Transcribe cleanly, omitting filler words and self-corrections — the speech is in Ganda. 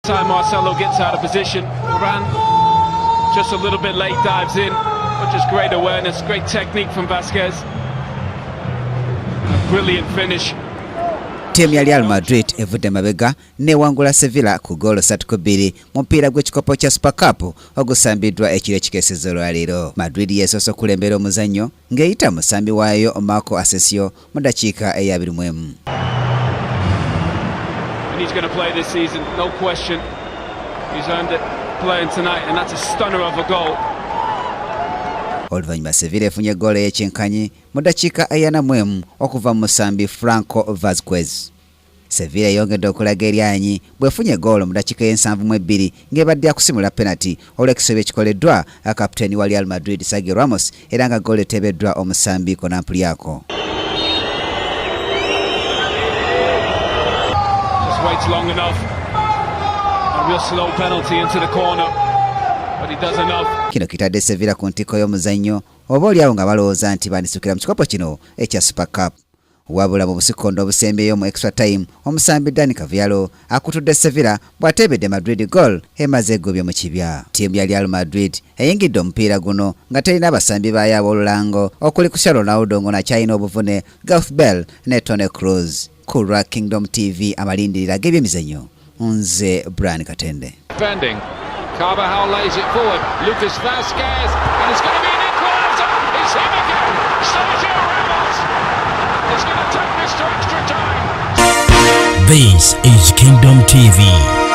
Time Marcelo gets out of position. Varane just a little bit late, dives in, but just great awareness, great technique from Vasquez. A brilliant finish. Ttiimu ya Real Madrid evudde mabega newangula Sevilla ku goolo 3-2 mu mupiira gw'ekikopo kya Super Cup ogusambiddwa ekiro ekikeesezza olwaleero. Madrid yeesoose okulembera omuzannyo ng'eyita musambi waayo Marco Asensio mu ddakiika eya 21. And he's going to play this season, no question. He's earned it playing tonight, and that's a stunner of a goal. Oluvannyuma Sevilla efunye goolo ey'ekyenkanyi mu ddakiika eya 41 okuva mu musambi Franco Vazquez. Sevilla eyongedde okulaga eryanyi bw'efunye goolo mu ddakiika ey'ensanvu mu ebbiri ng'ebadde akusimula penalty olw'ekisobyo ekikoleddwa kapiteeni wa Real Madrid Sergio Ramos, era nga goolo eteebeddwa omusambi Konoplyanka. Just waits long enough. A real slow penalty into the corner, but he does enough. Kino kitadde Sevilla ku ntikko y'omuzannyo, oba oliawo nga balowooza nti bandisukira mu kikopo kino ekya Super Cup. Wabula mu busikondo obusembyeyo mu extra time, omusambi Dani Carvajal akutudde Sevilla bw'ateebedde Madrid goal emaze egobye mu kibya. Ttiimu ya Real Madrid eyingidde omupiira guno nga terina abasambi baayo ab'olulango okuli Cristiano Ronaldo ng'onakyalina obuvune, Gareth Bale ne Toni Kroos. Ku lwa Kingdom TV amalindirira g'ebyemizannyo, nze Brian Katende. Defending. Carvajal lays it forward. Lucas Vazquez, and it's going to be an equaliser. It's him again. Sergio Ramos is going to take this to extra time. This is Kingdom TV.